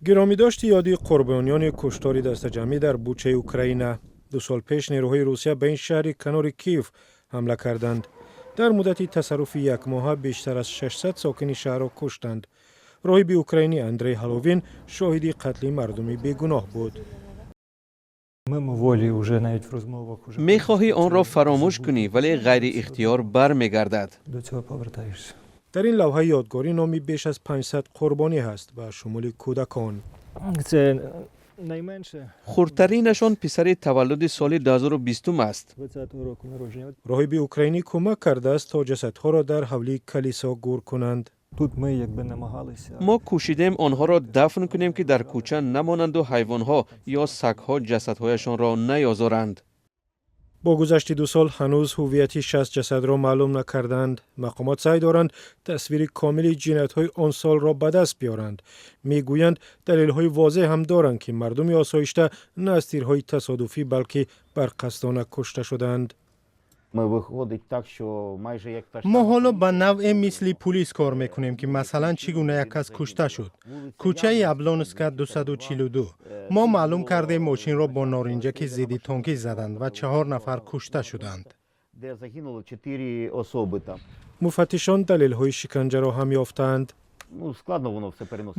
Гиромидошти ёди қурбониёни куштори дастаҷамъӣ дар Бучаи Украина. 2 сол пеш нерӯҳои Русия ба ин шаҳри канори Киев ҳамла карданд. Дар муддати тасарруфи якмоҳа бештар аз 600 сокини шаҳрро куштанд. Роҳиби украинӣ Андрей Ҳаловин шоҳиди қатли мардуми бегуноҳ буд. Мехоҳӣ онро фаромӯш кунӣ, вале ғайриихтиёр бармегардад. Дар ин лавҳаи ёдгорӣ номи беш аз 500 қурбонӣ ҳаст, ба шумули кӯдакон. Хурдтаринашон писари таваллуди соли 2020 аст. Роҳиби украинӣ кӯмак кардааст, то ҷасадҳоро дар ҳавлии калисо гӯр кунанд. Мо кӯшидем онҳоро дафн кунем, ки дар кӯча намонанду ҳайвонҳо ё сагҳо ҷасадҳояшонро наёзоранд. Бо гузашти 2 сол ҳанӯз ҳуввияти 60 ҷасадро маълум накарданд. Мақомот саъй доранд, тасвири комили ҷиноятҳои он солро ба даст биёранд. Мегӯянд, далелҳои возеҳ ҳам доранд, ки мардуми осоишта на аз тирҳои тасодуфӣ, балки барқасдона кушта шуданд. Мо ҳоло ба навъе мисли пулис кор мекунем, ки масалан, чӣ гуна як кас кушта шуд. Кӯчаи Яблонска 242. Мо маълум кардем, мошинро бо норинҷаки зидди тонкӣ заданд ва чаҳор нафар кушта шуданд. Муфаттишон далелҳои шиканҷаро ҳам ёфтаанд.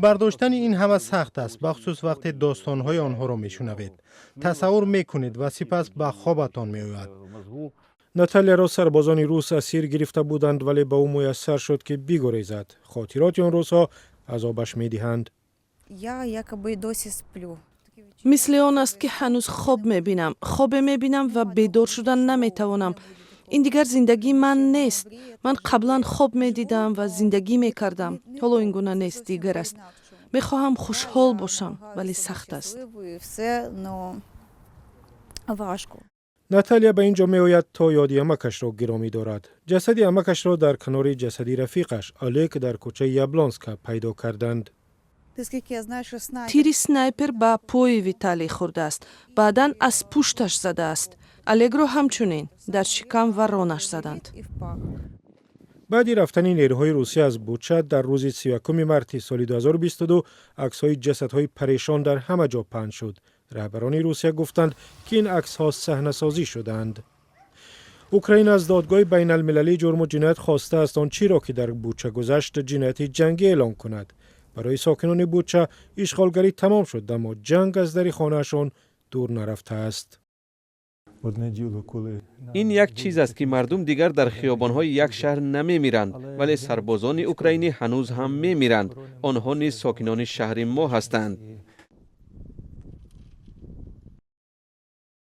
Бардоштани ин ҳама сахт аст, бахусус вақте достонҳои онҳоро мешунавед, тасаввур мекунед ва сипас ба хобатон меояд. Натальяро сарбозони рус асир гирифта буданд, вале ба ӯ муяссар шуд, ки бигурезад. Хотироти он рӯзҳо азобаш медиҳанд. Я якобы досі сплю. Мисли он аст, ки ҳанӯз хоб мебинам. Хобе мебинам ва бедор шудан наметавонам. Ин дигар зиндагии ман нест. Ман қаблан хоб медидам ва зиндагӣ мекардам. Ҳоло ин гуна нест, дигар аст. Мехоҳам хушҳол бошам, вале сахт аст. Все, но важко. Наталья ба ин ҷо меояд, то ёди амакашро гиромӣ дорад. Ҷасади амакашро дар канори ҷасади рафиқаш Олег дар кӯчаи Яблонска пайдо карданд. Тири снайпер ба пои Виталий хӯрдааст, баъдан аз пушташ задааст. Олегро ҳамчунин дар шикам ва ронаш заданд. Баъди рафтани нерӯҳои Русия аз Буча дар рӯзи 31 марти соли 2022, аксҳои ҷасадҳои парешон дар ҳама ҷо паҳн шуд. Раҳбарони Русия гуфтанд, ки ин аксҳо саҳнасозӣ шудаанд. Украина аз Додгоҳи байналмилалии ҷурму ҷиноят хостааст, он чиро, ки дар Буча гузашт, ҷинояти ҷангӣ эълон кунад. Барои сокинони Буча ишғолгарӣ тамом шуд, аммо ҷанг аз дари хонаашон дур нарафтааст. Ин як чиз аст, ки мардум дигар дар хиёбонҳои як шаҳр намемиранд, вале сарбозони украинӣ ҳанӯз ҳам мемиранд. Онҳо низ сокинони шаҳри мо ҳастанд.